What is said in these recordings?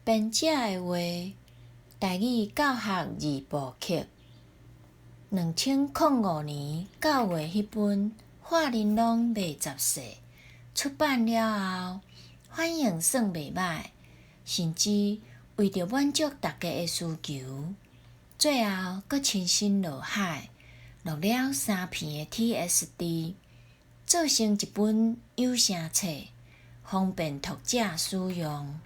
編者的話，台語教學二部曲。2005年9月彼本《化玲瑯袂雜世》出版了後，反應算袂䆀，甚至為著滿足大家的需求，最後閣親身落海，錄了三片的 TSD，做成一本有聲冊，方便讀者使用。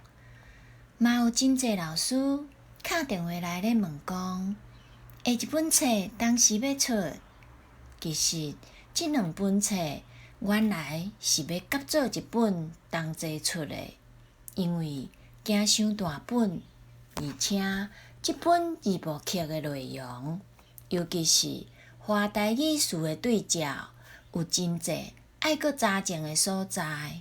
嘛有真濟老師敲電話來咧問講，下一本冊當時欲出？其實這兩本冊原來是欲合做一本同齊出的，因為驚傷大本，而且這本二部曲的內容，尤其是華台語詞的對照，有真濟愛閣查證的所在，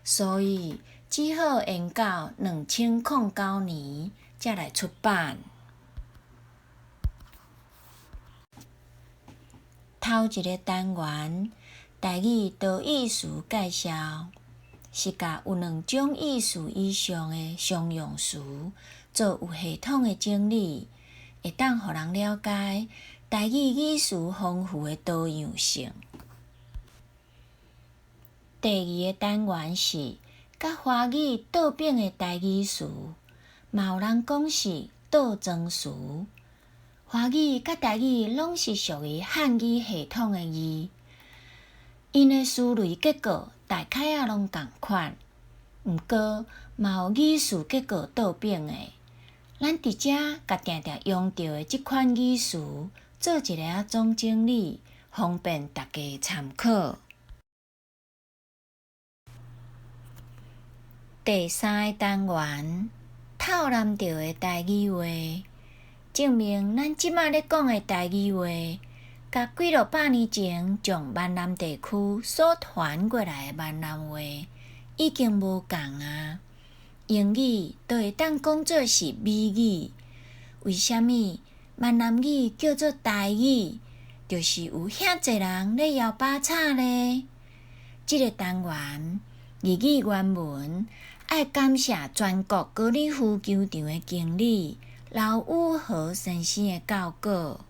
所以只好延到2009年才來出版。頭一个單元，台語多義詞介紹，是共有兩種意思以上的常用詞做有系統的整理，會當予人了解台語語詞豐富的多樣性。第二个單元是佮華語倒反的台語詞，嘛有人講是倒裝詞。華語佮台語攏是屬於漢語系統的字，𪜶的詞類結構大概仔攏仝款，毋過嘛有語序結構倒反的。咱佇遮共定定用著的這款語詞做一个總整理，方便大家參考。第三个單元，透南著的台語話，證明咱這馬咧講的台語話，佮幾落百年前從閩南地區所傳過來的閩南話已經無仝啊。英語都會當講做是美語，為啥物閩南語叫做台語？就是有遐濟人咧搖把叉咧。這个單元日語原文愛感謝全國高爾夫球場的經理劉宇豪先生的教稿。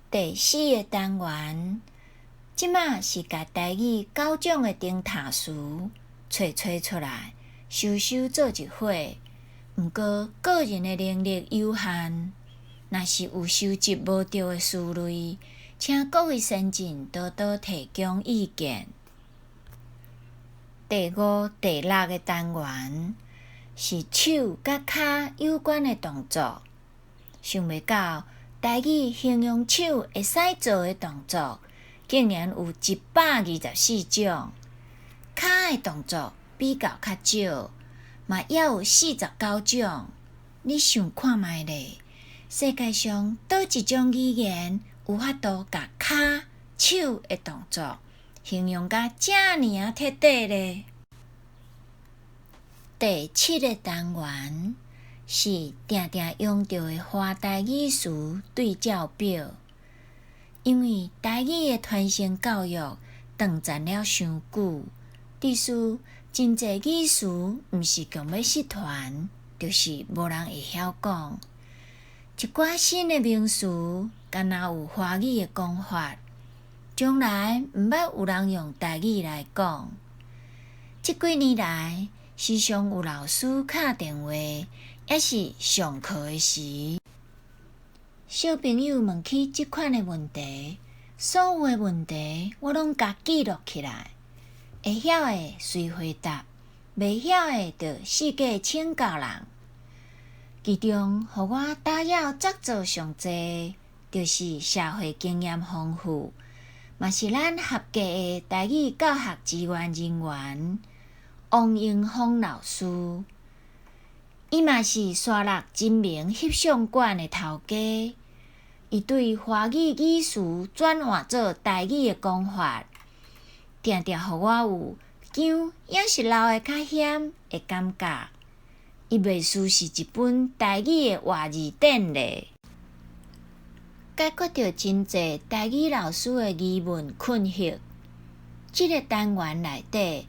第四个單元，這馬是共台語九種的定塔詞揣揣出來，收收做一伙。毋過個人的能力有限，若是有收集無著的詞類，請各位先進多多提供意見。第五、第六个單元是手佮跤有關的動作。想袂到台語形容手會使做的動作，竟然有124種。跤的動作比較較少，嘛猶有49種。你想看覓咧？世界上佗一種語言有法度共跤手的動作形容甲遮爾仔徹底咧？第七个單元是定定用著的華台語詞對照表，因為台語的傳承教育斷層了傷久，致使真濟語詞毋是強欲失傳，就是無人會曉講。一寡新的名詞，敢若有華語的講法，從來毋捌有人用台語來講。這幾年來，時常有老師敲電話，抑是上課的時，小朋友問起這款的問題，所有的問題我攏共記錄起來，會曉的隨回答，袂曉的就四界請教人。其中，予我打擾執做上濟，就是社會經驗豐富，嘛是咱合格的台語教學支援人員王英峰老師。伊嘛是沙鹿真明翕相館的頭家。伊對華語語詞轉換做台語的講法，定定予我有薑猶是老的較險的感覺。伊袂輸是一本台語的活字典咧，解決著真濟台語老師的疑問困惑。這个單元內底，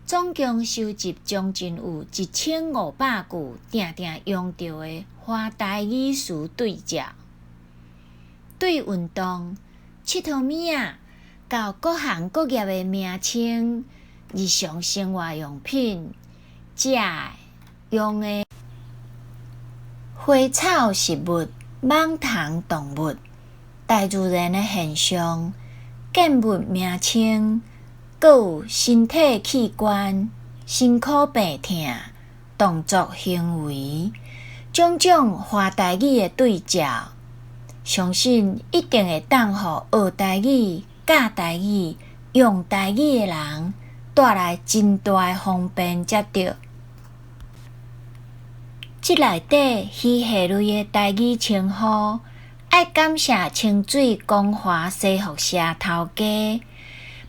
總共收集將近有1500句定定用著的華台語詞對照，對運動、𨑨迌物仔，到各行各業的名稱、日常生活用品、食的、用的、花草植物、蠓蟲動物、大自然的現象、建物名稱，閣有身體器官、辛苦病痛、動作行為，種種華台語的對照，相信一定會當予學台語、教台語、用台語的人帶來真大的方便才對。這內底魚蝦類的台語稱呼，愛感謝清水光華西服社頭家，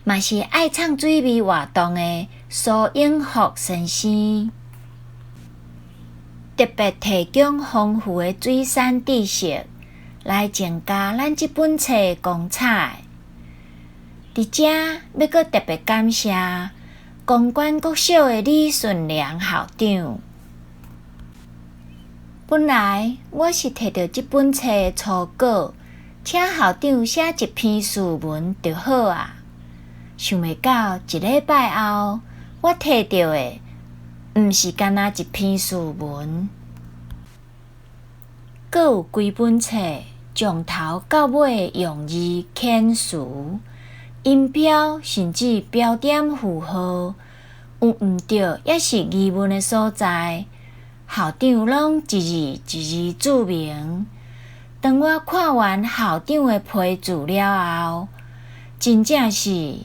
嘛是愛藏水味活動的蘇永福先生，特別提供豐富的水產知識，來增加咱這本冊的光彩。佇遮欲閣特別感謝公館國小的李順良校長。本來我是提著這本冊的初稿，請校長寫一篇序文就好啊。想袂到一禮拜後，我提著的毋是干焦一篇序文，閣有規本冊從頭到尾的用字遣詞、音標，甚至標點符號，有毋對抑是疑問的所在，校長攏一字一字註明。當我看完校長的批注了後，真正是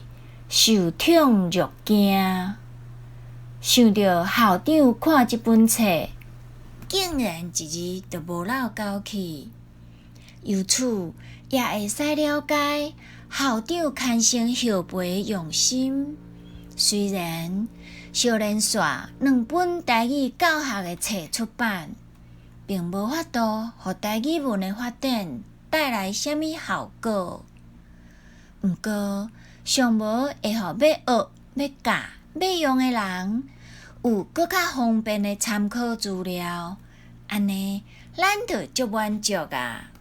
受寵若驚。想著校長看這本冊，竟然一字都無落勾去，由此也會使了解校長牽先後輩的用心。雖然相連續兩本台語教學的冊出版，並無法度予台語文的發展帶來啥物效果，毋過尚無會予欲學、欲教、欲用的人有閣較方便的參考資料，按呢咱就足滿足啊！